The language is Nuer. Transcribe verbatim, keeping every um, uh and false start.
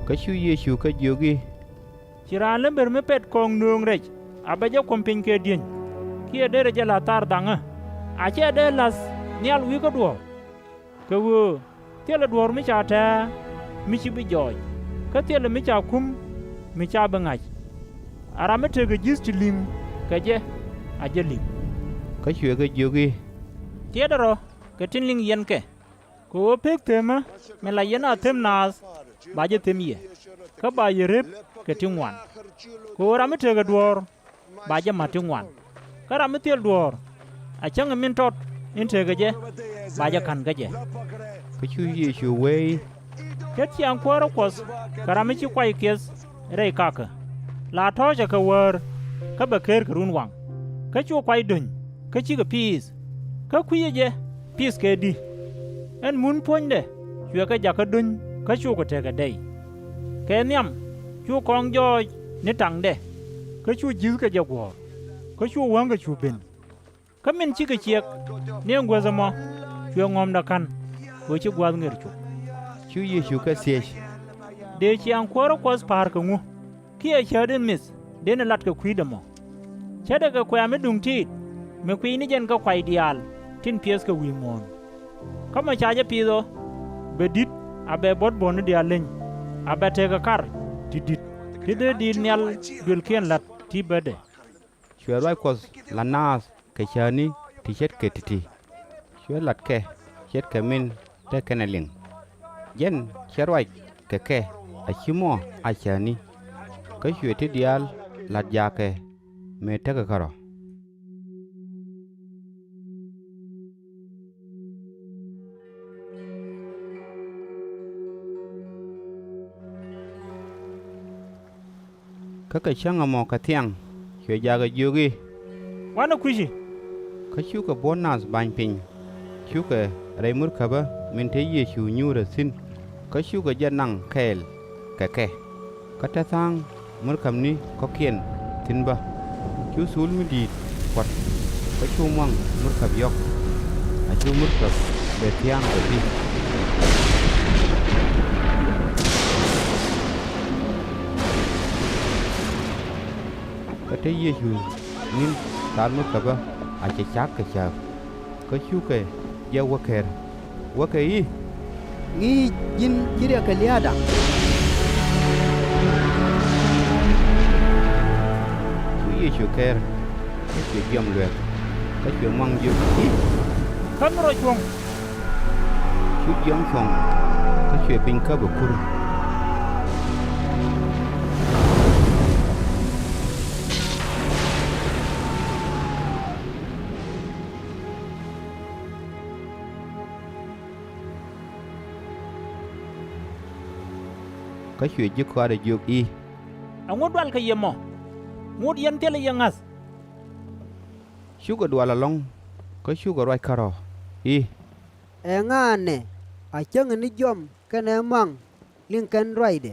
Kä cu Yecu kɛ jiök i̱, Ci raan lämbär mi pɛt kɔŋ nööŋ rɛc a bɛ jɛ kuɔ̱m piny kɛ dieny, kiɛ derɛ jɛ la̱th thar dhaŋä, a cɛ dee la̱th nhial wi̱i̱ kä duɔ̱ɔ̱r. Kɛ ɣöö thilɛ duɔ̱ɔ̱r mi ca tɛ̱̈ɛ̱̈ mi ci bi jɔɔc, kä thilɛ mi ca kum mi ca bi ŋa̱c. A ram mi tekɛ ji̱th ti li̱ŋ kɛ jɛ, a jɛ li̱ŋ. Kä cuɛ kɛ jiök i̱, Tiɛtdɛ rɔ̱ kɛ tin liŋ yɛn kɛ, kɛ ɣöö pek themä min la yɛn a them naath, ba jɛ them yɛ, kä ba yɛ rep kɛ ti ŋuan. Kɛ ɣöö ram mi tekɛ duɔ̱ɔ̱r, ba jɛ ma̱t ti ŋuan. Kä ram mi thil duɔ̱ɔ̱r, a cäŋ min tɔt in tekɛ jɛ, ba jɛ ka̱n kä jɛ. Kä cu Yecu wee i̱, Ce̱t ciaŋ kuäärä Kuɔth kɛ ram mi ci kuay kiɛth rɛy kakä. La tɔ̱ɔ̱cɛ kɛ wäär, kä bɛ ker kɛ runwaŋ. Kä cu kuay do̱ny, kä cikɛ piith. Kä kui̱cɛ jɛ piith kɛ di̱. Ɛn mun puɔ̱nydɛ cuɛ kɛ jakä do̱ny kä cukɛ tekɛ dɛy. Kɛ nhiam cu kɔŋ jɔɔc ni taŋdɛ, kä cu ji̱thkɛ jɛ guɔ̱ɔ̱r, kä cu wäŋkɛ cu ben. Kä min cikɛ ciɛk ni ɛn guäth ɛmɔ, cuɛ ŋɔ̱mdɛ ka̱n, kɛ ɣöö ci gua̱a̱th ŋer cop. Cu Yecu kɛ thiec, Dëë ciaŋ kuäärä Kuɔth pa̱a̱r kɛ ŋu? Kiɛ cäät in mith dënɛ lat kɛ kui̱dɛ mɔ? Ce̱tdɛ kɛ kuɛ̈ɛ̈ mi duŋ tiit, mi kuiy ni jɛn kä kuay diaal tin piɛth kɛ wi̱i̱ muɔ̱ɔ̱n. Kä mɔ ca jɛ piith ɔ, bɛ di̱t a bɛ buɔ̱t buɔ̱ɔ̱tni diaal leny, a bɛ tekɛ kar ti di̱t ti dee diit nhial duëlkiɛn la̱t ti bädɛ. Cuɛ ruac Kuɔth la̱t naath kɛ cäätni ti ce̱tkɛ ti̱ti̱. Cuɛ la̱tkɛ ce̱tkɛ min te kɛnɛ liŋ. Jɛn cɛ ruac kɛ kɛ a /ci mɔ a cäätni. Kä cuɛ ti diaal la̱t jaakɛ mëë tekɛ kärɔ̱. Kä kɛ cäŋ ɛmɔ kɛ thiaŋ cuɛ jaakɛ jiök i̱, Wanɛ kui̱ci! Kä cukɛ buɔ̱n nath ba̱ny piny, cukɛ rɛy murkäbä min te Yecu nyuurä thi̱n, kä cukɛ jɛ naŋ kɛɛl kɛ kɛ. Kä te tha̱a̱ŋ murkäbni kɔ̱kiɛn thi̱n bä. Cu thul mi di̱i̱t kuɔt, kä cu muaŋ murkäb yɔ̱k, a cu murkäb bɛ thia̱a̱ŋ kɛ pi̱. Kä te Yecu ni̱n thaal murkäbä a cɛ ca̱k kɛ cääk, kä cukɛ jɛ wä ker, wäkɛ i̱, Ŋi̱i̱c, ji̱n ci riɛk kɛ lia̱a̱da. Cu Yecu ker, kä cuɛ jiɔam luɛk, kä cuɛ muaŋ jiök i̱, Käth mi rɔ cuɔ̱ŋ. Cu jiɔam cuɔ̱ŋ, kä cuɛ piny käp ɛ kur. Kä cuɛ ji̱ kɔaarɛ jiök i̱, Ɛŋu dualkɛ yɛ mɔ? Ŋot yɛn thilɛ yɛ ŋa̱th. Cukɛ dual ɛlɔ̱ŋ, kä cukɛ ruac kärɔ̱ i̱, Ɛŋa ɛnɛ a cäŋɛ ni jiɔam kɛnɛ muaŋ liŋ kɛn ruacdɛ?